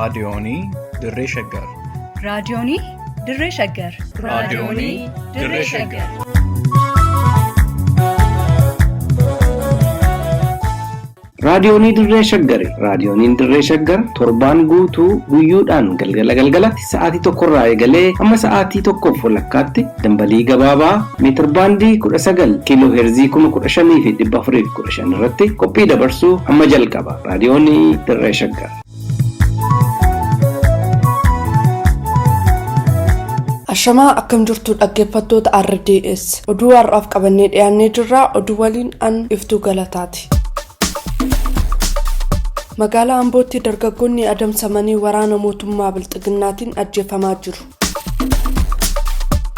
Raadiyoonii Dirree Shaggar. Raadiyoonii Dirree Shaggar. Raadiyoonii Dirree Shaggar. Raadiyoonii Dirree Shaggari. Raadiyooniin Dirree Shaggar torbaan guutuu guyyoodhaan galgala galgalatti sa'aatii tokkorraa eegalee hamma sa'aatii tokkoof walakkaatti dambalii gabaabaa meetirbaandii 19 kiiloo heerzii 15,415 irratti qophii dabarsuu hamma jalqaba. Raadiyoonii Dirree Shaggar. Ashamaa akkam jirtu dhaggeeffattoota RDS oduu har'aaf qabannee dhiyaannee jirra oduu waliin an iftuu galataati. Magaalaa Ambootti dargaggoonni adamsamanii waraana mootummaa Bilxiginnaatiin ajjeefamaa jiru.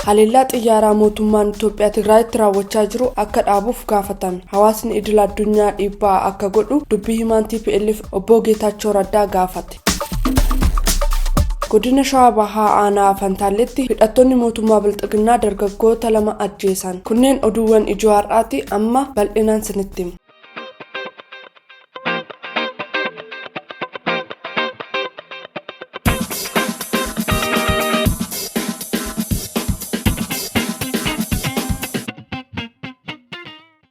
Haleellaa xiyyaaraa mootummaan Itoophiyaa Tigraayitti raawwachaa jiru akka dhaabuuf gaafatame. Hawaasni idil addunyaa dhiibbaa akka godhu dubbii himaan TPLF obbo Geetaachoo Raddaa gaafate. Godina Shawaa Bahaa Aanaa Fantaalletti hidhattoonni mootummaa Bilxiginnaa dargaggoota lama ajjeesan. Kunneen oduuwwan ijoo har'aati amma bal'inaan sinitti hima.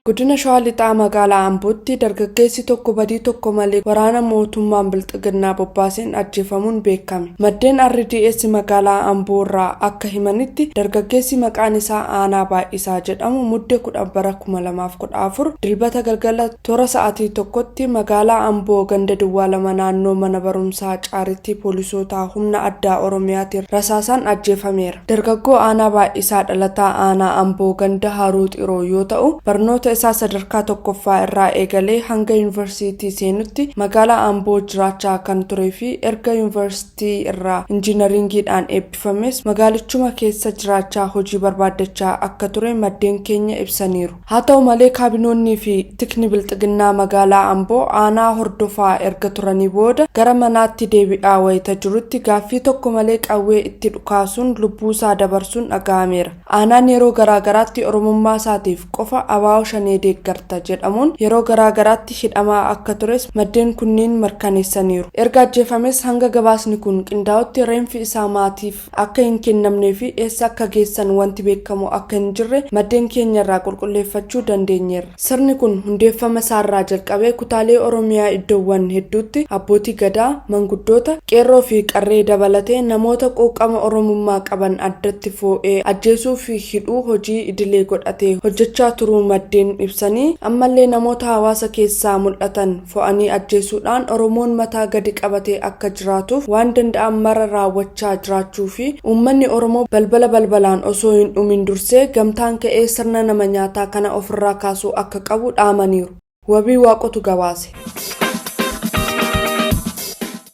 Godina Shawaa Lixaa magaalaa Ambootti dargaggeessi tokko badii tokko malee waraana mootummaan Bilxiginnaa bobbaaseen ajjeefamuun beekame. Maddeen RDS magaalaa Amboo irraa akka himanitti dargaggeessi maqaan isaa Aanaa Baay'isaa jedhamu mudde 10 bara 2014 dilbata galgala toora sa'aatii tokkotti magaalaa Amboo ganda duwwaa lama naannoo mana barumsaa Caaritti poolisoota humna addaa Oromiyaatiin rasaasaan ajjeefameera. Dargaggoo Aanaa Baay'isaa dhalataa Aanaa Amboo ganda Haruu Xiroo yoo ta'u barnoota isaa sadarkaa tokkoffaa irraa eegalee hanga yuunivarsiitii seenutti magaalaa Amboo jiraachaa kan turee fi erga yuunivarsiitii irraa injiinaringiidhaan eebbifames magaalichuma keessa jiraachaa hojii barbaaddachaa akka ture maddeen keenya ibsaniiru. Haa ta'u malee kaabinoonnii fi tikni bilxiginnaa magaalaa Amboo aanaa hordofaa erga turanii booda gara manaatti deebi'aa wayita jirutti gaaffii tokko malee qawwee itti dhukaasuun lubbuusaa dabarsuun dhaga'ameera. Aanaan yeroo garaagaraatti oromummaa isaatiif qofa abaa'oo shanee deeggarta jedhamuun yeroo garaagaraatti hidhamaa akka tures maddeen kunniin mirkaneessaniiru. Erga ajjeefames hanga gabaasni kun qindaa'utti reenfi isaa maatiif akka hin kennamnee fi eessa akka geessan wanti beekamu akka hin jirre maddeen keenya irraa qulqulleeffachuu dandeenyeerra. Sirni kun hundeeffama isaarraa jalqabee kutaalee Oromiyaa iddoowwan hedduutti abbootii gadaa, manguddoota, qeerroo fi qarree dabalatee namoota quuqama Oromummaa qaban addatti foo'ee ajjeesuu fi hidhuu hojii idilee godhatee hojjechaa turuu maddeen ibsanii ammallee namoota hawaasa keessaa mul'atan fo'anii ajjeesuudhaan Oromoon mataa gadi qabatee akka jiraatuuf waan danda'an mara raawwachaa jiraachuu fi uummanni Oromoo balbala balbalaan osoo hin dhumin dursee gamtaan ka'ee sirna nama nyaataa kana ofirraa kaasuu akka qabu dhaamaniiru. Wabii Waaqotu gabaase.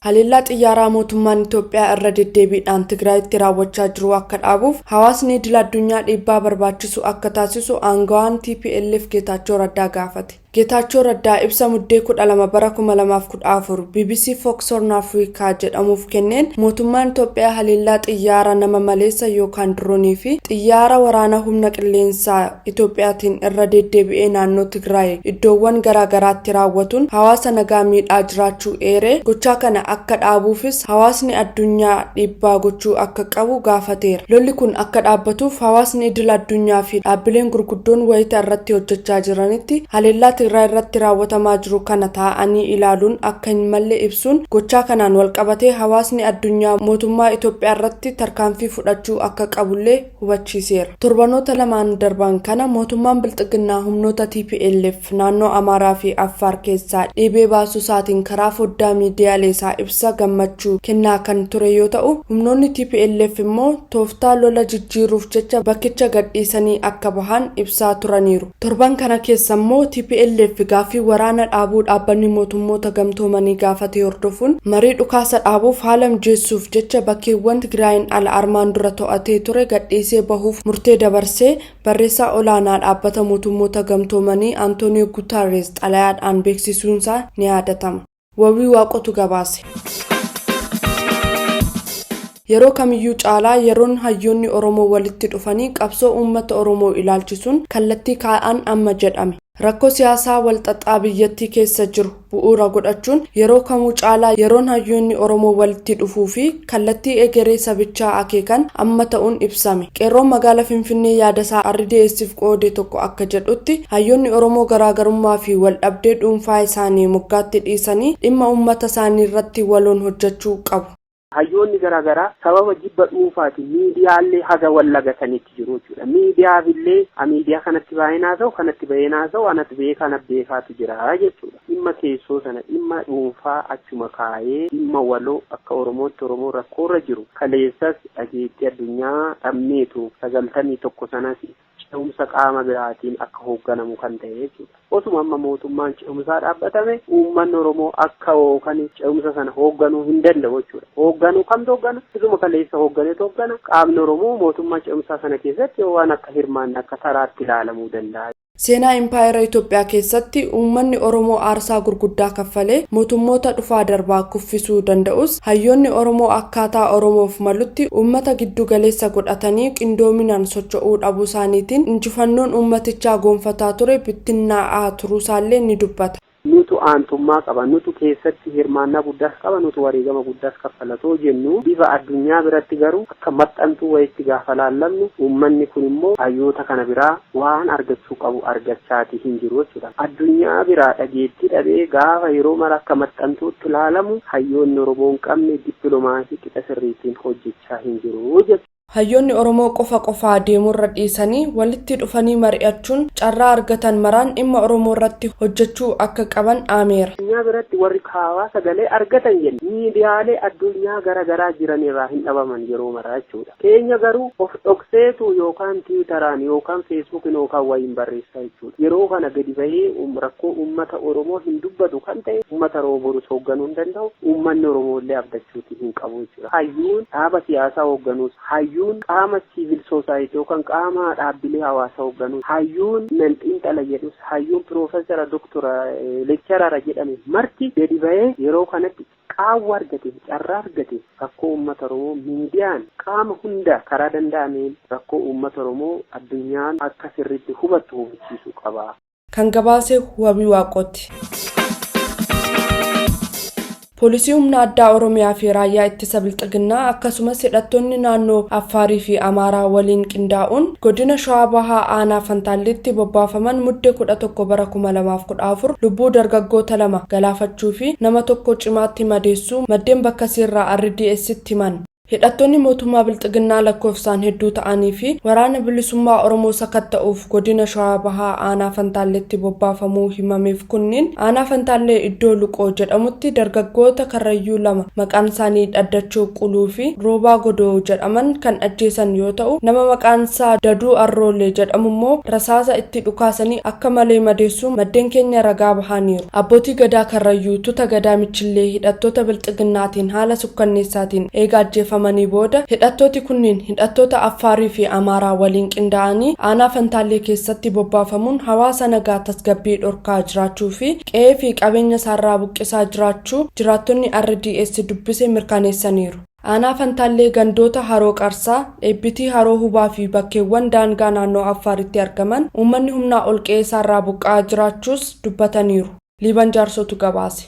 Haleellaa xiyyaaraa mootummaan Itoophiyaa irra deddeebiidhaan Tigraayitti raawwachaa jiru akka dhaabuuf hawaasni idil addunyaa dhiibbaa barbaachisu akka taasisu aangawaan TPLF Geetaachoo Raddaa gaafate. Geetaachoo Raddaa ibsa muddee 12 bara 2014 BBC Fox Horn Africa jedhamuuf kenneen mootummaan Itoophiyaa haleellaa xiyyaara nama maleessa yookaan diroonii fi xiyyaara waraana humna qilleensaa Itoophiyaatiin irra deddeebi'ee naannoo Tigraay iddoowwan garaagaraatti raawwatuun hawaasa nagaa miidhaa jiraachuu eeree gochaa kana akka dhaabuufis hawaasni addunyaa dhiibbaa gochuu akka qabu gaafateera. Lolli kun akka dhaabbatuuf hawaasni idil addunyaa fi dhaabbileen gurguddoon wayita irratti hojjechaa jiranitti haleellaa Tigraay irratti raawwatamaa jiru kana taa'anii ilaaluun akka hin malle ibsuun gochaa kanaan walqabatee hawaasni addunyaa mootummaa Itoophiyaa irratti tarkaanfii fudhachuu akka qabullee hubachiiseera. Torbanoota lamaan darban kana mootummaan Bilxiginnaa humnoota TPLF naannoo Amaaraa fi Affaar keessaa dhiibee baasuu isaatiin karaa foddaa miidiyaalee isaa ibsa gammachuu kennaa kan ture yoo ta'u humnoonni TPLF immoo tooftaa lola jijjiiruuf jecha bakkicha gadhiisanii akka bahan ibsaa turaniiru. Torban kana keessa immoo TPLF gaaffii waraana dhaabuu dhaabbanni mootummoota gamtoomanii gaafate hordofuun marii dhukaasa dhaabuuf haala mijeessuuf jecha bakkeewwan Tigraayin ala armaan dura to'atee ture gadhiisee bahuuf murtee dabarsee barreessaa olaanaa dhaabbata mootummoota gamtoomanii Antooniyoo Gutaarrees xalayaadhaan beeksisuunsaa ni yaadatama. Wabii Waaqotu gabaase. Yeroo kamiyyuu caalaa yeroon hayyoonni Oromoo walitti dhufanii qabsoo uummata Oromoo ilaalchisuun kallattii kaa'an amma jedhame. Rakkoo siyaasaa walxaxaa biyyattii keessa jiru bu'uura godhachuun yeroo kamuu caalaa yeroon hayyoonni Oromoo walitti dhufuu fi kallattii egeree sabichaa akeekan amma ta'uun ibsame. Qeerroon magaalaa Finfinnee yaadasaa RDS'f qoode tokko akka jedhutti, hayyoonni Oromoo garaagarummaa fi waldhabdee dhuunfaa isaanii moggaatti dhiisanii dhimma uummata isaanii irratti waloon hojjechuu qabu. Hayyoonni garaagaraa sababa jibba dhuunfaatiin miidiyaallee haga wal lagatanitti jiru jechuudha. Miidiyaafillee miidiyaa kanatti baay'ee naasa'u, kanatti baay'ee naasa'u, anatti ba'ee kana beekaatu jira jechuudha. Dhimma keessoo sana, dhimma dhuunfaa achuma kaayee, dhimma waloo akka Oromootti Oromoo rakkoorra jiru kaleessas dhageettii addunyaa dhabneetu 91 sanas ce'umsa qaama biraatiin akka hoogganamu kan ta'e jechuudha. Osuma amma mootummaan ce'umsaa dhaabbatame, uummanni Oromoo akka yookaan ce'umsa sana hoogganuu hin danda'u jechuudha. Hoogganuu kamtu hooggana? Isuma kaleessa hoogganetu hooggana. Qaamni Oromoo mootummaa ce'umsaa sana keessatti waan akka hirmaanne akka taraatti ilaalamuu danda'a. Seenaa Impaayera Itoophiyaa keessatti uummanni Oromoo aarsaa gurguddaa kaffalee mootummoota dhufaa darbaa kuffisuu danda'us, hayyoonni Oromoo akkaataa Oromoof malutti uummata giddu galeessa godhatanii qindoominaan socho'uu dhabuu isaaniitiin injifannoon uummatichaa gonfataa ture bittinnaa'aa turuusaallee ni dubbata. Nutu aantummaa qaba, nutu keessatti hirmaannaa guddaas qaba, nutu wareegama guddaas kaffalatoo jennu, bifa addunyaa biratti garuu akka maxxantuu wayitti gaafa laallamnu, uummanni kun immoo hayyoota kana biraa waan argachuu qabu argachaati hin jiru jechuudha. Addunyaa biraa dhageettii dhabee gaafa yeroo mara akka maxxantuutti ilaalamu, hayyoonni Oromoo hin qabne dippiloomaasii qixa sirriitiin hojjechaa hin jiru jechuudha. Hayyoonni Oromoo qofa qofaa deemurra dhiisanii walitti dhufanii mari'achuun carraa argatan maraan dhimma Oromoo irratti hojjechuu akka qaban dhaameera. Addunyaa biratti warri kaawaa sagalee argatan jenna miidiyaalee addunyaa garaagaraa jiran irraa hin dhabaman yeroo maraa jechuudha. Keenya garuu of dhokseetu yookaan Tiwiitaraan yookaan Feesbuukiin yookaan wayiin barreessaa jechuudha. Yeroo kana gadi bahee rakkoo uummata Oromoo hin dubbatu kan ta'e, uummata Oromoo borus hoogganuu hin danda'u, uummanni Oromoo illee abdachuuti hin qabu jechuudha. Hayyuun dhaaba siyaasaa hoogganuus, hayyuun qaama siivil soosaayitii yookaan qaama dhaabbilee hawaasaa hoogganuus, hayyuun nan xiinxala jedhus, hayyuun piroofeesara, doktora, lekcharara jedhame marti gadi bahee yeroo kanatti qaawwa argate, carraa argate, rakkoo uummata Oromoo miidiyaan qaama hunda karaa danda'ameen rakkoo uummata Oromoo addunyaan akka sirriitti hubattu hubachiisuu qaba. Kan gabaase Wabii Waaqooti. Poolisii humna addaa Oromiyaa fi raayyaa ittisa Bilxiginnaa akkasumas hidhattoonni naannoo Affaarii fi Amaaraa waliin qindaa'uun godina Shawaa Bahaa aanaa Fantaalleetti bobbaafaman Muddee 11 bara 2014 lubbuu dargaggoota lama galaafachuu fi nama tokko cimaatti madeessuu maddeen bakka seerraa RDS'tti himan. Hidhattoonni mootummaa Bilxiginnaa lakkoofsaan hedduu ta'anii fi waraana bilisummaa Oromoo sakatta'uuf godina Shawaa Bahaa aanaa Fantaalleetti bobbaafamuu himameef kunniin aanaa Fantaallee iddoo Luqoo jedhamutti dargaggoota Karrayyuu lama maqaan isaanii Dhaddachoo Quluu fi Roobaa Godoo jedhaman kan ajjeesan yoo ta'u, nama maqaan isaa Daduu Arroolee jedhamu immoo rasaasa itti dhukaasanii akka malee madeessuu maddeen keenya ragaa bahaniiru. Abbootii gadaa Karrayyuu tuta gadaa Michillee hidhattoota Bilxiginnaatiin haala sukkanneessaatiin eega ajjeefamanii booda, hidhattooti kunniin hidhattoota Affaarii fi Amaaraa waliin qindaa'anii aanaa Fantaallee keessatti bobbaafamuun hawaasa nagaa tasgabbii dhorkaa jiraachuu fi qe'ee fi qabeenya isaarraa buqqisaa jiraachuu jiraattonni RDS dubbise mirkaneessaniiru. Aanaa Fantaallee gandoota Haroo Qarsaa, Eebbitii, Haroo Hubaa fi bakkeewwan daangaa naannoo Affaaritti argaman uummanni humnaa ol qe'ee isaarraa buqqa'aa jiraachuus dubbataniiru. Liiban Jaarsotu gabaase.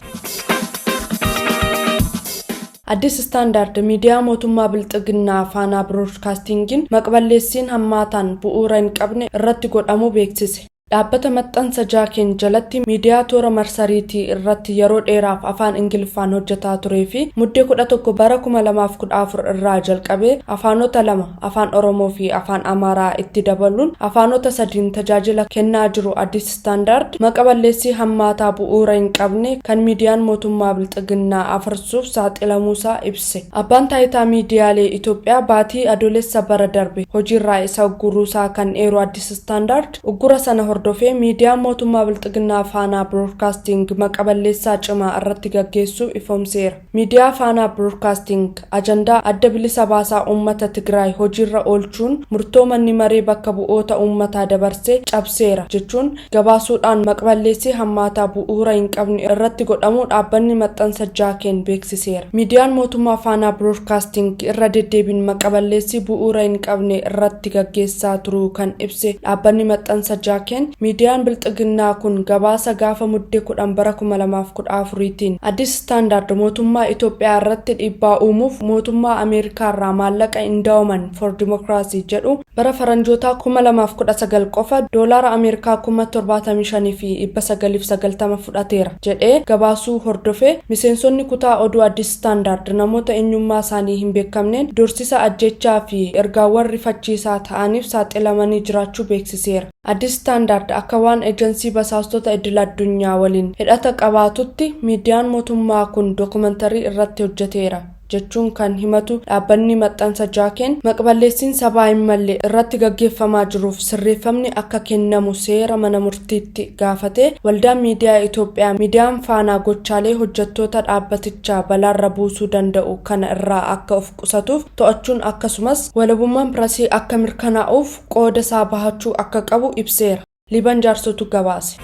Addis Standard miidiyaa mootummaa Bilxiginnaa Faanaa Biroodkaastingiin maqballeessiin hammaataan bu'uura hin qabne irratti godhamuu beeksise. Dhaabbata maxxansa Jaakeen jalatti miidiyaa toora marsariitii irratti yeroo dheeraaf afaan Ingiliffaan hojjetaa turee fi Muddee 11 bara 2014 irraa jalqabee afaanota lama, afaan Oromoo fi afaan Amaaraa itti dabaluun afaanota sadiin tajaajila kennaa jiru Addis Standard, maqa balleessii hammaataa bu'uura hin qabne kan miidiyaan mootummaa Bilxiginnaa afarsuuf saaxilamuusaa ibse. Abbaan taayitaa miidiyaalee Itoophiyaa baatii Adoolessa bara darbe hojiirraa isa ugguruusaa kan eeru Addis Standard, uggura sana hordofee miidiyaan mootummaa Bilxiginnaa Faanaa Biroodkaasting maqa balleessaa cimaa irratti gaggeessuu ifoomseera. Miidiyaa Faanaa Biroodkaasting ajandaa adda bilisa baasaa uummata Tigraay hojiirra oolchuun murtoo manni maree bakka bu'oota uummataa dabarsee cabseera jechuun gabaasuudhaan maqballeessii hammaataa bu'uura hin qabne irratti godhamuu dhaabbanni maxxansa Jaakeen beeksiseera. Miidiyaan mootummaa Faanaa Biroodkaasting irra deddeebiin maqaballeessii bu'uura hin qabne irratti gaggeessaa turuu kan ibse dhaabbanni maxxansa Jaakeen Jaakeen miidiyaan bilxiginnaa kun gabaasa gaafa Muddee 10 bara 2014tiin Addis Standard mootummaa Itoophiyaa irratti dhiibbaa uumuuf mootummaa Ameerikaa irraa maallaqa Endowment for Democracy jedhu bara faranjootaa 2019 qofa doolaara Ameerikaa 75,990 fudhateera jedhee gabaasuu hordofee miseensonni kutaa oduu Addis Standard namoota eenyummaa isaanii hin beekamneen doorsisa ajjechaa fi ergaawwan rifachiisaa ta'aniif saaxilamanii jiraachuu beeksiseera. Addis Standard akka waan ejensii basaastota idil addunyaa waliin hidhata qabaatutti miidiyaan mootummaa kun dookumantarii irratti hojjeteera jechuun kan himatu dhaabbanni maxxansa Jaakeen maqballeessiin sabaa hin malle irratti gaggeeffamaa jiruuf sirreeffamni akka kennamu seera mana murtiitti gaafate. Waldaan miidiyaa Itoophiyaa miidiyaan Faanaa gochaalee hojjettoota dhaabbatichaa balaarra buusuu danda'u kana irraa akka of qusatuuf to'achuun akkasumas walabummaan pirasii akka mirkanaa'uuf qooda isaa bahachuu akka qabu ibseera. Liban Jaarsotu gabaase.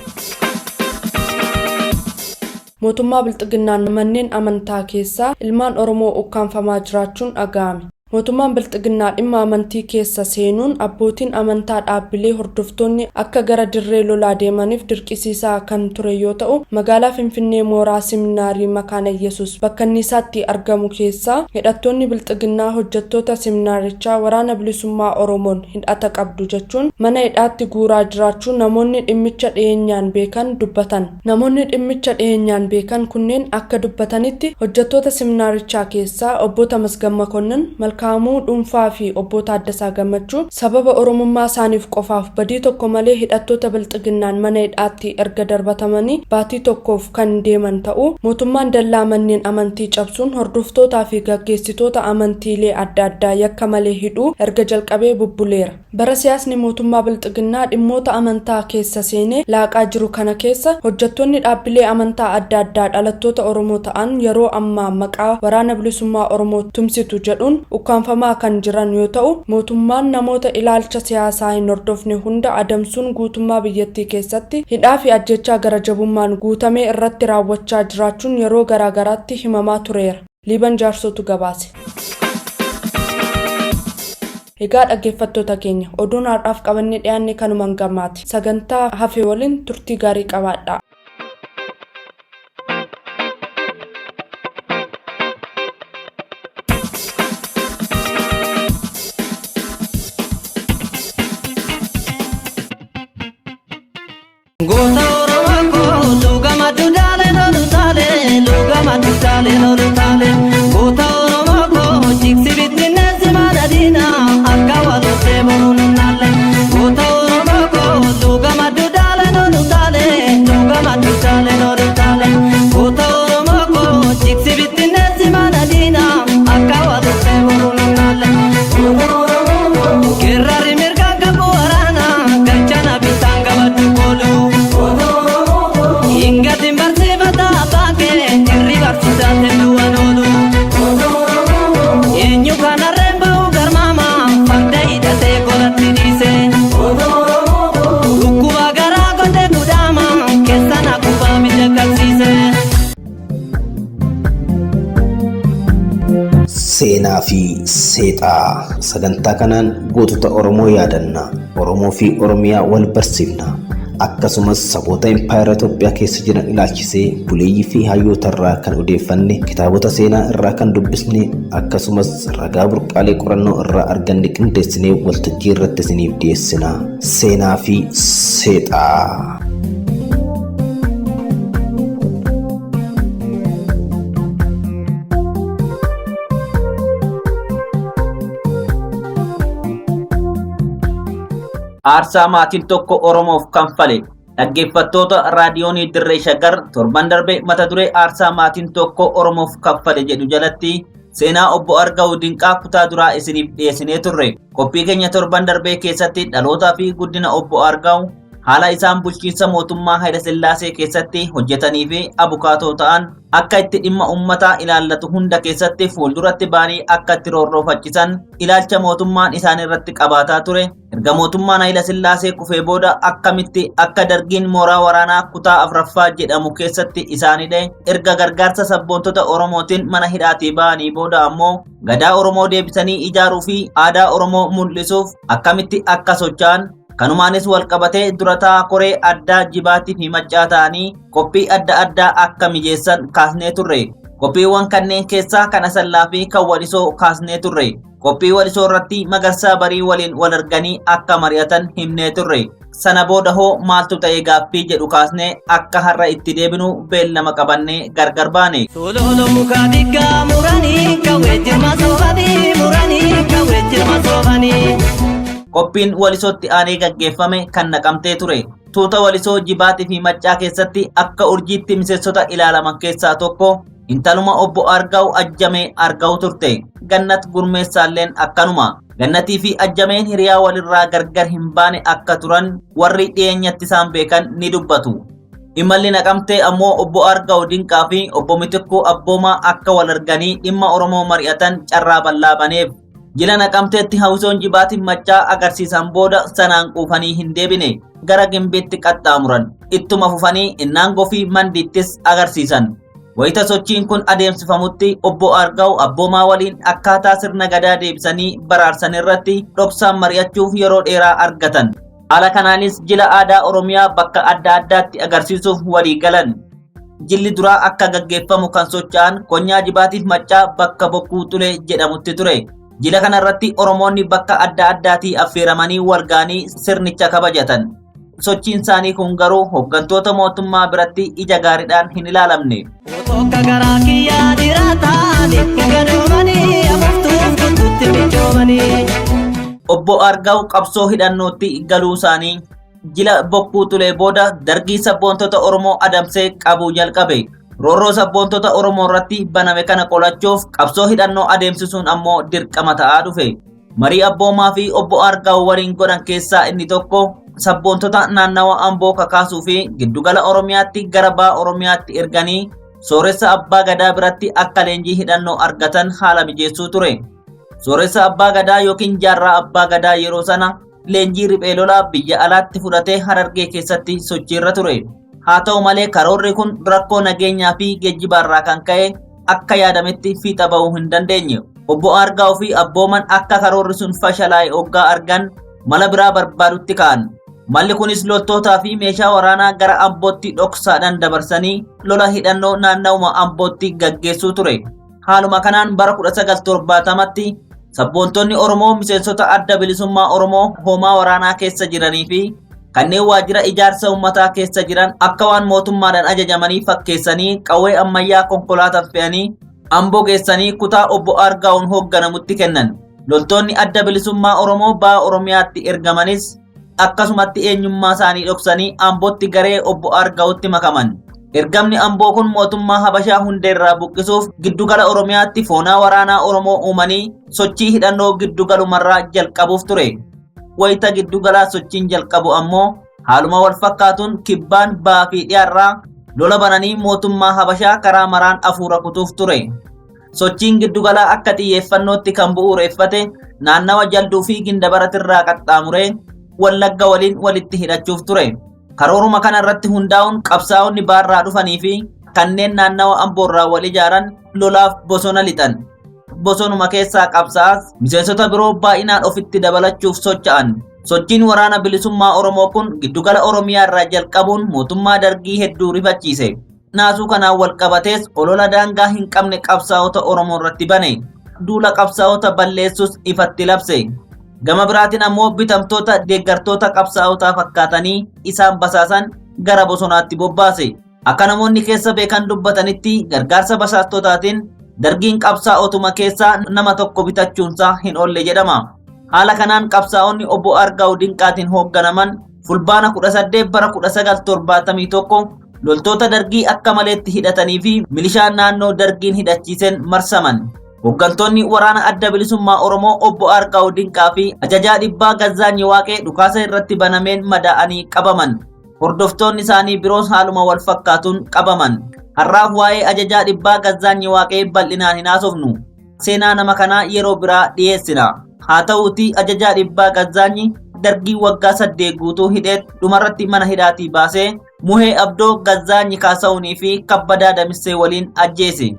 Mootummaa bilxiginnaan manneen amantaa keessaa ilmaan Oromoo ukkaanfamaa jiraachuun dhaga'ame. Mootummaan bilxiginnaa dhimma amantii keessa seenuun abbootiin amantaa dhaabbilee hordoftoonni akka gara dirree lolaa deemaniif dirqisiisaa kan ture yoo ta'u, magaalaa Finfinnee mooraa seminaarii Makaana Yesus bakka Innisaatti argamu keessaa hidhattoonni bilxiginnaa hojjettoota seminaarichaa waraana bilisummaa Oromoon hidhata qabdu jechuun mana hidhaatti guuraa jiraachuu namoonni dhimmicha dhiyeenyaan beekan dubbatan. Namoonni dhimmicha dhiyeenyaan beekan kunneen akka dubbatanitti hojjettoota seminaarichaa keessaa obbo Tamasgan Makonnin, Malkaamuu Dhuunfaa fi obbo Taaddasaa Gammachuu sababa Oromummaa isaaniif qofaaf badii tokko malee hidhattoota bilxiginnaan mana hidhaatti erga darbatamanii baatii tokkoof kan deeman ta'uu, mootummaan dallaa manneen amantii cabsuun hordoftootaa fi gaggeessitoota amantiilee adda addaa yakka malee hidhuu erga jalqabee bubbuleera. Bara siyaasni mootummaa bilxiginnaa dhimmoota amantaa keessa seenee laaqaa jiru kana keessa hojjettoonni dhaabbilee amantaa adda addaa dhalattoota Oromoo ta'an yeroo ammaa maqaa waraana bilisummaa Oromoo tumsitu jedhuun ukkaanfamaa kan jiran yoo ta'u, mootummaan namoota ilaalcha siyaasaa hin hordofne hunda adamsuun guutummaa biyyattii keessatti hidhaa fi ajjechaa gara jabummaan guutamee irratti raawwachaa jiraachuun yeroo garaagaraatti himamaa tureera. Liiban Jaarsotu gabaase. Egaa dhaggeeffattoota keenya, oduun har'aaf qabannee dhiyaanne kanumaan gamaati. Sagantaa hafe waliin turtii gaarii qabaadha. Goota Oromoo koo luga dudaalee lolu taalee luga dudaalee lolu taalee. Goota Oromoo koo jigsi bittinneessi maala diinaa akka walootee boruun hin naalle. Goota Oromoo koo luga dudaalee lolu taalee luga dudaalee lolu taalee. Goota Oromoo koo jigsi bittinneessi maala diinaa akka walootee boruun hin naalle. Geerarri mirga qabu waraana galchana bitaan qabadhu koolu. Ingatiin barsiifata baakee irri barsiisaate duwwan oolu. Eenyu kanarreen ba'u garmaama farda hidhatee godhatti dhiise. Dhukkuba garaa godhe gudhaama keessa na kubbaa miidhagsiise. Seenaa fi seexaa sagantaa kanaan gootota Oromoo yaadanna. Oromoo fi Oromiyaa wal barsiifna. Akkasumas saboota impaayera Itoophiyaa keessa jiran ilaalchisee buleeyyii fi hayyoota irraa kan odeeffanne, kitaabota seenaa irraa kan dubbisne, akkasumas ragaa burqaalee qorannoo irraa arganne qindeessinee waltajjii irratti isiniif dhiyeessina. Seenaa fi seexaa. Aarsaa maatiin tokko Oromoof kanfale. Dhaggeeffattoota raadiyoonii Dirree Shaggar, torban darbe mata duree aarsaa maatiin tokko Oromoof kaffale jedhu jalatti seenaa obbo Argawu Dinqaa kutaa duraa isiniif dhiyeessinee turre. Qophii keenya torban darbee keessatti dhalootaa fi guddina obbo Argawu, haala isaan bulchiinsa mootummaa Hayila Sillaasee keessatti hojjetanii fi abukaatoo ta'an akka itti dhimma uummataa ilaallatu hunda keessatti fuulduratti ba'anii akka itti roorroofachisan ilaalcha mootummaan isaan irratti qabaataa ture. Erga mootummaan Hayila Sillaasee kufee booda akkamitti akka dargiin mooraa waraanaa kutaa afraffaa jedhamu keessatti isaan hidhe, erga gargaarsa sabboontota Oromootiin mana hidhaatii ba'anii booda ammoo gadaa Oromoo deebisanii ijaaruu fi aadaa Oromoo mul'isuuf akkamitti akka socho'an, Kanumaanis walqabatee durataa koree addaa jibaatii fi maccaa ta'anii qophii adda addaa akka mijeessan kaasnee turre. Qophiiwwan kanneen keessaa kan Asallaa fi kan Walisoo kaasnee turre. Qophii Walisoo irratti Magarsaa Barii waliin wal arganii akka mari'atan himnee turre. Sana booda hoo maaltu ta'e gaaffii jedhu kaasnee akka har'a itti deebinu beellama qabannee gargar baane. Sololo muka diggaa muranii kawwee jirma soofanii muranii kawwee jirma soofanii. Qophiin Walisootti aanee gaggeeffame kan Naqamtee ture. Tuuta Walisoo jibaatii fi maccaa keessatti akka urjiitti miseensota ilaalaman keessaa tokko intaluma obbo Argaw Ajjamee Argaw turte. Gannat Gurmeessaalleen akkanuma. Gannatii fi Ajjameen hiriyaa walirraa gargar hin baane akka turan warri dhiyeenyatti isaan beekan ni dubbatu. Imalli Naqamtee ammoo obbo Argaw Dinqaa fi obbo Mitikkuu Abboomaa akka wal arganii dhimma Oromoo mari'atan carraa bal'aa baneef. Jila Naqamteetti hawwisoon jibaatiin maccaa agarsiisan booda sanaan quufanii hin deebine. Gara Gimbiitti qaxxaamuran. Ittuma fufanii Innaangoo fi Mandiittis agarsiisan. Wayita sochiin kun adeemsifamutti obbo Argaw Abboomaa waliin akkaataa sirna gadaa deebisanii baraarsan irratti dhoksaan mari'achuuf yeroo dheeraa argatan. Haala kanaanis jila aadaa Oromiyaa bakka adda addaatti agarsiisuuf walii galan. Jilli duraa akka gaggeeffamu kan socho'an konyaa jibaatiif maccaa bakka Bokkuu Xulee jedhamutti ture. Jila kanarratti Oromoonni bakka adda addaatii affeeramanii wal ga'anii sirnicha kabajatan. Sochiin isaanii kun garuu hooggantoota mootummaa biratti ija gaariidhaan hin ilaalamne. Tokko garaa kiyyaa dhiirataan gadoomanii afuuftuuf gidduutti mijoomanii. Obbo Argaw qabsoo hidhannootti galuu isaanii jila Bokkuu Xulee booda dargii sabboontota Oromoo adamsee qabuu jalqabe. Roorroo sabboontota Oromoo irratti baname kana qolachuuf qabsoo hidhannoo adeemsisuun ammoo dirqama ta'aa dhufe. Marii Abboomaa fi obbo Argaw waliin godhan keessaa inni tokko sabboontota naannawa Amboo kakaasuu fi giddugala Oromiyaatti gara baha Oromiyaatti erganii sooressa abbaa gadaa biratti akka leenjii hidhannoo argatan haala mijeessuu ture. Sooressa abbaa gadaa yookiin jaarraa abbaa gadaa yeroo sana leenjii riphee lolaa biyya alaatti fudhatee Harargee keessatti sochiirra ture. Haa ta'u malee karoorri kun rakkoo nageenyaa fi geejjibaarraa kan ka'e akka yaadametti fiixa ba'uu hin dandeenye. Obbo Argaw fi Abbooman akka karoorri sun fashalaa'e hoggaa argan mala biraa barbaadutti ka'an. Malli kunis loltootaa fi meeshaa waraanaa gara Ambootti dhoksaadhaan dabarsanii lola hidhannoo naannawuma Ambootti gaggeessuu ture. Haaluma kanaan bara 1970tti sabboontonni Oromoo miseensota adda bilisummaa Oromoo hoomaa waraanaa keessa jiranii fi kanneen waajjira ijaarsa uummataa keessa jiran akka waan mootummaadhaan ajajamanii fakkeessanii qawwee ammayyaa konkolaataan fe'anii Amboo geessanii kutaa obbo Argaawun hoogganamutti kennan. Loltoonni adda bilisummaa Oromoo baha Oromiyaatti ergamanis akkasumatti eenyummaa isaanii dhoksanii Ambootti garee obbo Argaawutti makaman. Ergamni Amboo kun mootummaa Habashaa hundeerraa buqqisuuf giddugala Oromiyaatti foonaa waraanaa Oromoo uumanii sochii hidhannoo giddugalumarraa jalqabuuf ture. Wayita giddugalaa sochiin jalqabu ammoo haaluma wal fakkaatuun kibbaan bahaa fi dhiyaarraa lola bananii mootummaa Habashaa karaa maraan afuura kutuuf ture. Sochiin giddugalaa akka xiyyeeffannootti kan bu'uureffate naannawa Jalduu fi Gindabaratirraa qaxxaamuree Wallagga waliin walitti hidhachuuf ture. Karooruma kana irratti hundaa'uun qabsaa'onni baarraa dhufanii fi kanneen naannawa Amboorraa wal ijaaran lolaaf bosona lixan. Bosonuma keessaa qabsaa'as miseensota biroo baay'inaan ofitti dabalachuuf socho'an. Sochiin waraana bilisummaa Oromoo kun giddugala Oromiyaa irraa jalqabuun mootummaa dargii hedduu rifachiise. Naasuu kanaan wal qabatees olola daangaa hin qabne qabsaa'ota Oromoo irratti bane. Duula qabsaa'ota balleessus ifatti labse. Gama biraatiin ammoo bitamtoota deeggartoota qabsaa'otaa fakkaatanii isaan basaasan gara bosonaatti bobbaase. Akka namoonni keessa beekan dubbatanitti gargaarsa basaastotaatiin dargiin qabsaa'otuma keessaa nama tokko bitachuunsaa hin oolle jedhama. Haala kanaan qabsaa'onni obbo Argaw Dinqaatiin hoogganaman Fulbaana 18 bara 1971 loltoota dargii akka maleetti hidhatanii fi milishaa naannoo dargiin hidhachiiseen marsaman. Hooggantoonni waraana adda bilisummaa Oromoo obbo Argaw Dinqaa fi ajajaa dhibbaa Gazzaanyi Waaqee dhukaasa irratti banameen madaa'anii qabaman. Hordoftoonni isaanii biroos haaluma wal fakkaatuun qabaman. Har'aaf waa'ee ajajaa dhibbaa Gazzaanyi Waaqee bal'inaan hin haasofnu. Seenaa nama kanaa yeroo biraa dhiyeessina. Haa ta'uutii ajajaa dhibbaa Gazzaanyi dargii waggaa 8 guutuu hidhee dhumarratti mana hidhaatii baasee Muhee Abdoo Gazzaanyi Kaasa'uunii fi Kabbadaa Damissee waliin ajjeese.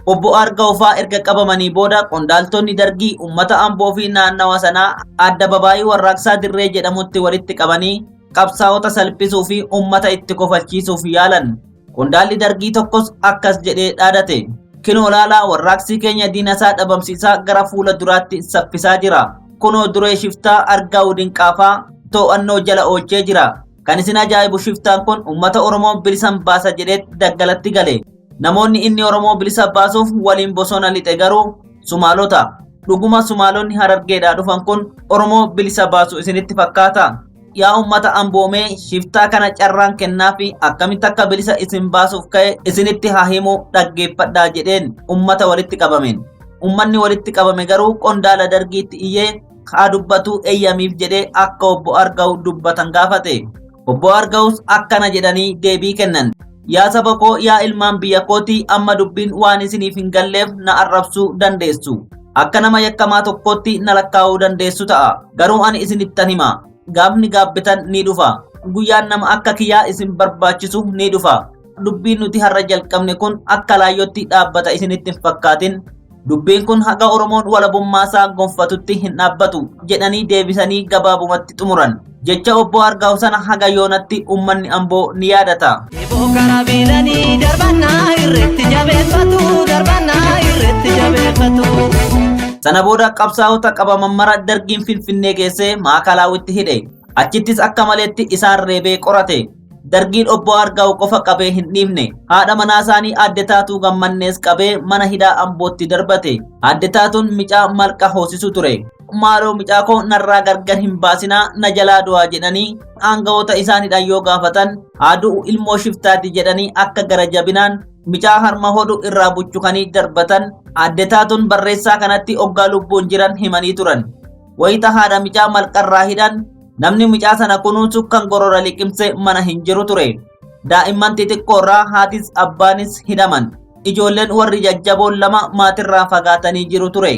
Obbo Argaw fa'aa erga qabamanii booda qondaaltonni dargii uummata Amboo fi naannawa sanaa adda babaayii warraaqsaa dirree jedhamutti walitti qabanii qabsaa'ota salphisuu fi uummata itti kofalchiisuuf yaalan. Qondaalli dargii tokkos akkas jedhee dhaadate. Kinoo laalaa warraaqsi keenya diinasaa dhabamsiisaa gara fuula duraatti saffisaa jira. Kunoo duree shiftaa Argaw Dinqaafaa to'annoo jala oolchee jira. Kan isin ajaa'ibu shiftaan kun uummata Oromoo bilisan baasa jedhee daggalatti gale. Namoonni inni Oromoo bilisa baasuuf waliin bosona lixe garuu Sumaalota. Dhuguma Sumaalonni Harargeedhaa dhufan kun Oromoo bilisa baasu isinitti fakkaata? Yaa uummata Amboomee shiftaa kana carraan kennaa fi akkamitti akka bilisa isin baasuuf ka'e isinitti haa himu dhaggeeffadhaa jedheen uummata walitti qabameen. Uummanni walitti qabame garuu qondaala dargiitti iyyee haa dubbatu eeyyamiif jedhee akka obbo Argaw dubbatan gaafate. Obbo Argawus akkana jedhanii deebii kennan. Yaa saba koo yaa ilmaan biyya kootii amma dubbiin waan isiniif hin galleef na arrabsuu dandeessu. Akka nama yakkamaa tokkootti na lakkaa'uu dandeessu ta'a. Garuu ani isinittan hima. Gaafni gaabbitan ni dhufa. Guyyaan nama akka kiyyaa isin barbaachisu ni dhufa. Dubbiin nuti har'a jalqabne kun akka laayyootti dhaabbata isinitti hin fakkaatin. Dubbiin kun haga Oromoon walabummaasaa gonfatutti hin dhaabbatu jedhanii deebisanii gabaabumatti xumuran. Jecha obbo Argaw sana haga yoonatti uummanni Amboo ni yaadata. Eeboo karaa biilanii darbannaa irratti jabeeffatu darbannaa irratti jabeeffatu. Sana booda qabsaa'ota qabaman mara dargiin Finfinnee geessee maakalaawwitti hidhe. Achittis akka maleetti isaan reebee qorate. Dargiin obbo Argaw qofa qabee hin dhiifne. Haadha manaa isaanii Aadde Taatuu Gammannees qabee mana hidhaa Ambootti darbate. Aadde Taatuun micaa malqa hoosisu ture. Maaloo micaa koo narraa gargar hin baasinaa na jalaa du'aa jedhanii aangawoota isaan hidhan yoo gaafatan haa du'u ilmoo shiftaati jedhanii akka gara jabinaan micaa harma hodhu irraa buchukanii darbatan Aadde Taatuun barreessaa kanatti oggaa lubbuun jiran himanii turan. Wayita haadha micaa malqarraa hidhan namni micaa sana kunuunsu kan gorora liqimse mana hin jiru ture. Daa'imman xixiqqoorraa haatis abbaanis hidhaman. Ijoolleen warri jajjaboon lama maatirraa fagaatanii jiru ture.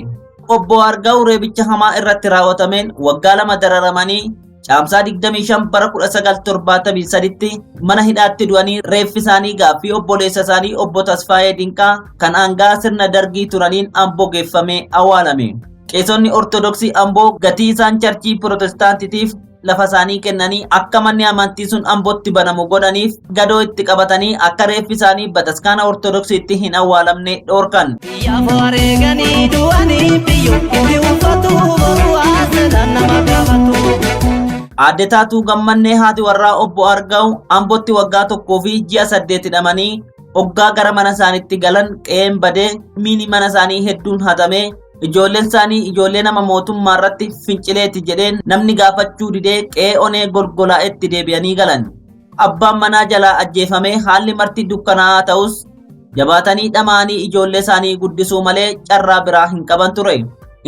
Obbo Argaw reebicha hamaa irratti raawwatameen waggaa 2 dararamanii caamsaa 25 bara 1973tti mana hidhaatti du'anii reeffi isaanii gaaffii obboleessa isaanii obbo Tasfaayee Dinqaa kan aangaa sirna dargii turaniin Amboo geeffamee awwaalame. Qeesonni Ortodoksii Amboo gatii isaan charchii Pirootestaantitiif lafa isaanii kennanii akka manni amantii sun Ambootti banamu godhaniif gadoo itti qabatanii akka reeffi isaanii bataskaana Ortodoksiitti hin awwaalamne dhoorkan. Biyyaaf wareeganii du'anii biyyoo itti uffatu boruu haasaan nama gaafatu. Aadde Taatuu Gammannee haati warraa obbo Argaw Ambootti waggaa 1 fi ji'a 8 hidhamanii oggaa gara mana isaaniitti galan qe'een badee miini mana isaanii hedduun hatamee ijoolleen isaanii ijoollee nama mootummaa irratti fincileeti jedhee namni gaafachuu didee qe'ee onee golgolaa'etti deebi'anii galan. Abbaan manaa jalaa ajjeefamee haalli marti dukkanaa'aa ta'us jabaatanii dhama'anii ijoollee isaanii guddisuu malee carraa biraa hin qaban ture.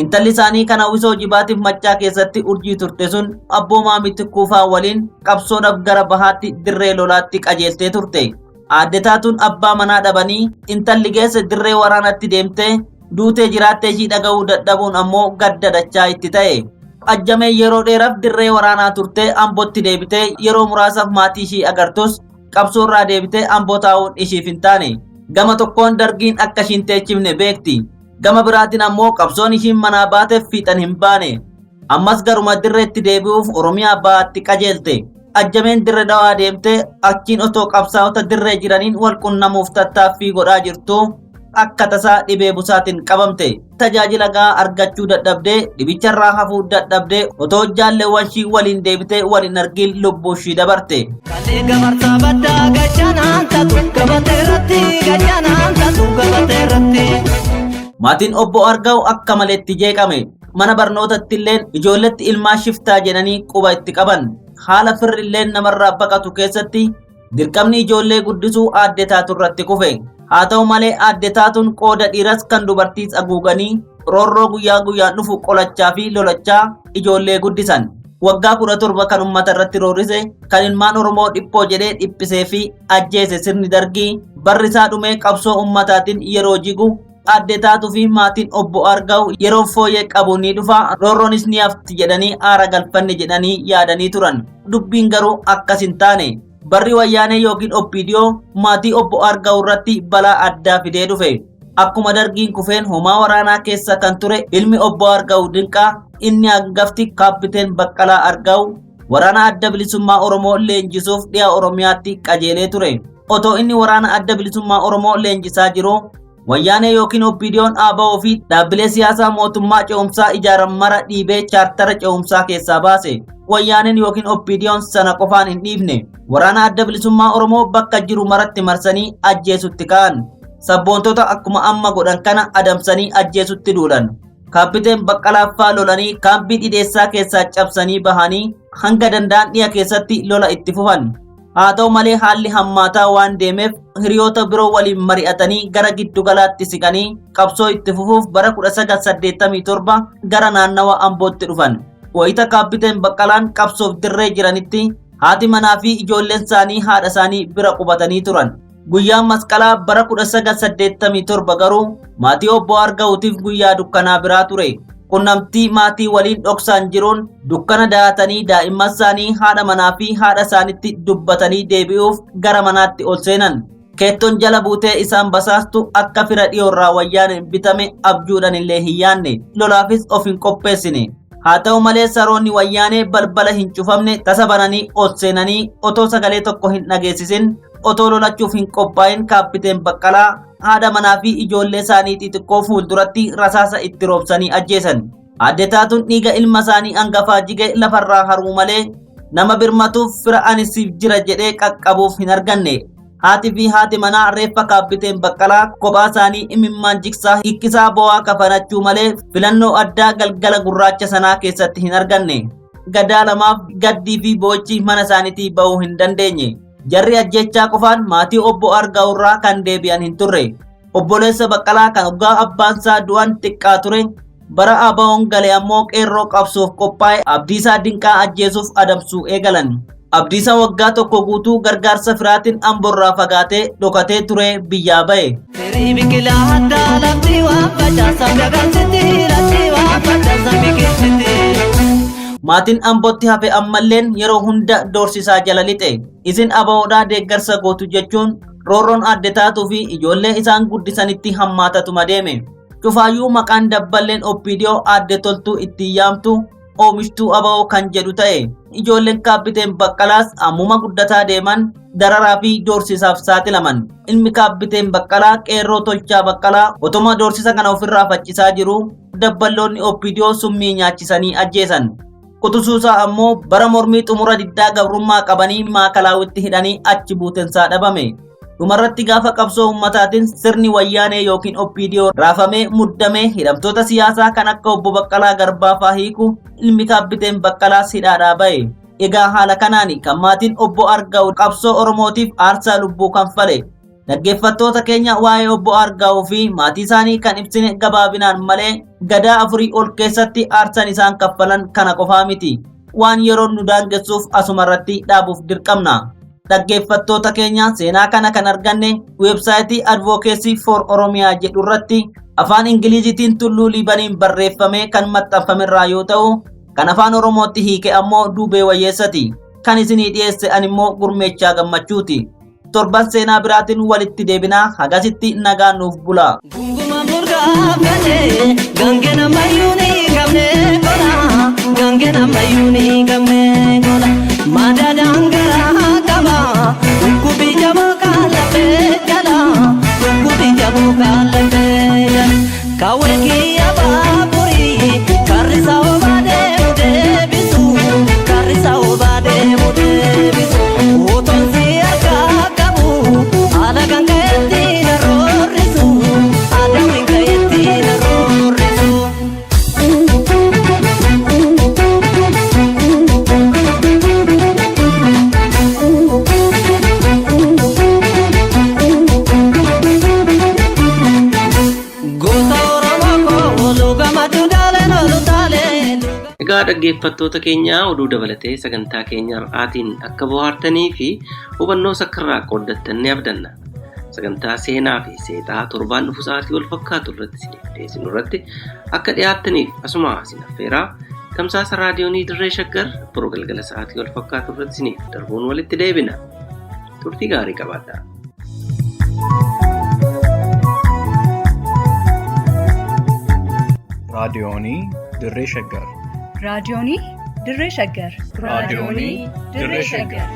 Intalli isaanii kan hawwisoo jibaatiif maccaa keessatti urjii turte sun abboomaa Mitikkuufaa waliin qabsoodhaaf gara bahaatti dirree lolaatti qajeeltee turte. Aadde Taatuun abbaa manaa dhabanii intalli geesse dirree waraanatti deemtee duutee jiraattee ishii dhaga'uu dadhabuun ammoo gadda dachaa itti ta'e. Ajjamee yeroo dheeraaf dirree waraanaa turtee Ambootti deebitee yeroo muraasaaf maatii ishii agartus qabsoorraa deebitee Amboo taa'uun ishiif hin taane. Gama tokkoon dargiin akka ishiin teechifne beekti. Gama biraatiin ammoo qabsoon ishiin manaa baateef fiixan hin baane. Ammas garuma dirreetti deebi'uuf Oromiyaa bahaatti qajeelte. Ajjameen dirre dhawaa deemtee achiin otoo qabsaa'ota dirree jiraniin wal qunnamuuf tattaaffii godhaa jirtu akka tasaa dhibee busaatiin qabamte. Tajaajila gahaa argachuu dadhabdee dhibicharraa hafuu dadhabdee otoo jaalleewwan ishii waliin deebitee wal hin argin lubbuu ishii dabarte. Kalee gabarsaa baddaa gachanaan tatu gabatee irratti gachanaan tatu gabatee irratti. Maatiin obbo Argaw akka maleetti jeeqame. Mana barnootatti illeen ijoolletti ilmaa shiftaa jedhanii quba itti qaban. Haala firri illeen namarraa baqatu keessatti dirqamni ijoollee guddisuu Aadde Taatu irratti kufe. Haa ta'u malee Aadde Taatuun qooda dhiiras kan dubartiis haguuganii roorroo guyyaa guyyaan dhufu qolachaa fi lolachaa ijoollee guddisan. Waggaa 17 kan uummata irratti roorrise, kan ilmaan Oromoo dhiphoo jedhee dhiphisee fi ajjeese sirni dargii barri isaa dhumee qabsoo uummataatiin yeroo jigu Aadde Taatuu fi maatiin obbo Argaw yeroo fooyyee qabu ni dhufa, roorroonis ni hafti jedhanii aara galfanne jedhanii yaadanii turan. Dubbiin garuu akkas hin taane. Barri wayyaanee yookiin OPDO maatii obbo Argaw irratti balaa addaa fidee dhufe. Akkuma dargiin kufeen homaa waraanaa keessa kan ture ilmi obbo Argaw Dinqaa inni hangafti Kaappiteen Baqqalaa Argaw waraana adda bilisummaa Oromoo leenjisuuf dhiya Oromiyaatti qajeelee ture. Otoo inni waraana adda bilisummaa Oromoo leenjisaa jiru wayyaanee yookiin OPDO'n ABO fi dhaabbilee siyaasaa mootummaa ce'umsaa ijaaran mara dhiibee chaartara ce'umsaa keessaa baase. Wayyaaneen yookiin OPDO'n sana qofaan hin dhiifne. Waraana adda bilisummaa Oromoo bakka jiru maratti marsanii ajjeesutti ka'an. Sabboontota akkuma amma godhan kana adamsanii ajjeesutti duulan. Kaappiteen Baqqalaa faa lolanii kaampii dhidheessaa keessaa cabsanii bahanii hanga danda'an dhiya keessatti lola itti fufan. Haa ta'u malee haalli hammaataa waan deemeef hiriyoota biroo waliin mari'atanii gara giddugalaatti siqanii qabsoo itti fufuuf bara 1987 gara naannawa Ambootti dhufan. Wayita Kaappiteen Baqqalaan qabsoof dirree jiranitti haati manaa fi ijoolleen isaanii haadha isaanii bira qubatanii turan. Guyyaan masqalaa bara 1987 garuu maatii obbo Argawutiif guyyaa dukkanaa biraa ture. Qunnamtii maatii waliin dhoksaan jiruun dukkana dahatanii daa'imman isaanii haadha manaa fi haadha isaanitti dubbatanii deebi'uuf gara manaatti ol seenan. Keettoon jala buutee isaan basaastu akka fira dhiyoorraa wayyaan bitame abjuudhaan illee hin yaanne. Lolaafis of hin qopheessine. Haa ta'u malee saroonni wayyaanee balbala hin cufamne tasa bananii ol seenanii otoo sagalee tokko hin dhageessisin otoo lolachuuf hin qophaa'in Kaappiteen Baqqalaa haadha manaa fi ijoollee isaanii xixiqqoo fuulduratti rasaasa itti roobsanii ajjeesan. Aadde Taatuun dhiiga ilma isaanii hangafaa jige lafarraa haruu malee nama birmatuuf fira ani siif jira jedhee qaqqabuuf hin arganne. Haati fi haati manaa reeffa Kaappiteen Baqqalaa kophaa isaanii imimmaan jigsaa hikkisaa bo'aa kafanachuu malee filannoo addaa galgala gurraacha sanaa keessatti hin arganne. Gadaa lamaaf gaddii fi boochi mana isaaniitii ba'uu hin dandeenye. Jarri ajjechaa qofaan maatii obbo Argaawurraa kan deebi'an hin turre. Obboleessa Baqqalaa kan waggaa abbaan isaa du'an xiqqaa ture bara ABO'n gale ammoo qeerroo qabsoof qophaa'e Abdiisaa Dinqaa ajjeesuuf adamsuu eegalan. Abdiisaa waggaa tokko guutuu gargaarsa firaatiin Amborraa fagaatee dhokatee ture biyyaa ba'e. Firii biqilaa addaa lafti waan facaasan gagarsiti lafti waan facaasan biqilchiti. Maatiin Ambootti hafe ammalleen yeroo hunda doorsisaa jala lixe. Isin ABO'dhaa deeggarsa gootu jechuun roorroon adde taatuu fi ijoollee isaan guddisanitti hammaatatuma deeme. Cufaayyuu maqaan dabballeen OPDO adde toltuu ittiin yaamtu oomishtuu ABO kan jedhu ta'e. Ijoolleen Kaappiteen Baqqalaas ammuma guddataa deeman dararaa fi doorsisaaf saaxilaman. Ilmi Kaappiteen Baqqalaa qeerroo Tolchaa Baqqalaa otuma doorsisa kana ofirraa faccisaa jiru dabballoonni OPDO summii nyaachisanii ajjeesan. Qutusuusaa ammoo bara mormii xumura diddaa gabrummaa qabanii maakalaawwitti hidhanii achi buutensaa dhabame. Dhumarratti gaafa qabsoo ummataatiin sirni wayyaanee yookiin OPDO raafamee muddamee hidhamtoota siyaasaa kan akka obbo Baqqalaa Garbaa faa hiiku ilmi Kaappiteen Baqqalaas hidhaadhaa ba'e. Egaa haala kanaani kan maatiin obbo Argaw qabsoo Oromootiif aarsaa lubbuu kanfale. Dhaggeeffattoota keenya waa'ee obbo Argaw fi maatii isaanii kan ibsine gabaabinaan malee gadaa afurii ol keessatti aarsaan isaan kaffalan kana qofaa miti. Waan yeroon nu daangessuuf asumarratti dhaabuuf dirqamna. Dhaggeeffattoota keenya seenaa kana kan arganne weebsaayitii Advocacy for Oromiyaa jedhu irratti afaan Ingiliziitiin Tulluu Liibaniin barreeffamee kan maxxanfamerraa yoo ta'u kan afaan Oromootti hiike ammoo Duubee Wayyeessati. Kan isinii dhiyeesse ani immoo Gurmeechaa Gammachuuti. Torban seenaa biraatiin walitti deebinaa hagasitti nagaan nuuf bulaa. Gunguma murgaa galee gangeen ammayyuu ni qabne gola gangeen ammayyuu ni qabne gola madaadaan garaa qaba dhukkubi jaboo kaalafee jala dhukkubi jaboo kaalafee jala kaawwee kiyya baaburii karrisa obaa deemu deebisu karrisa obaa deemu deebisu utuun si harkaa qabu haala kan ka'etti na roorrisu haala kan ka'etti na roorrisu. Goota Oromoo koo luga maddu daaleen olu taalee. Egaa dhaggeeffattoota keenya oduu dabalatee sagantaa keenya har'aatiin akka bohaartanii fi hubannoo sakkarraa qooddattan ni abdanna. Sagantaa seenaa fi seexaa torbaan dhufu sa'aatii wal fakkaatu irratti isiniif dhiyeessinu irratti akka dhiyaattaniif asuma isin affeeraa tamsaasa raadiyoonii Dirree Shaggar boruu galgala sa'aatii wal fakkaatu irratti isiniif darbuun walitti deebina. Turtii gaarii qabaadhaa. Raadiyoonii Dirree Shaggar. Raadiyoonii Dirree Shaggar. Raadiyoonii Dirree Shaggar.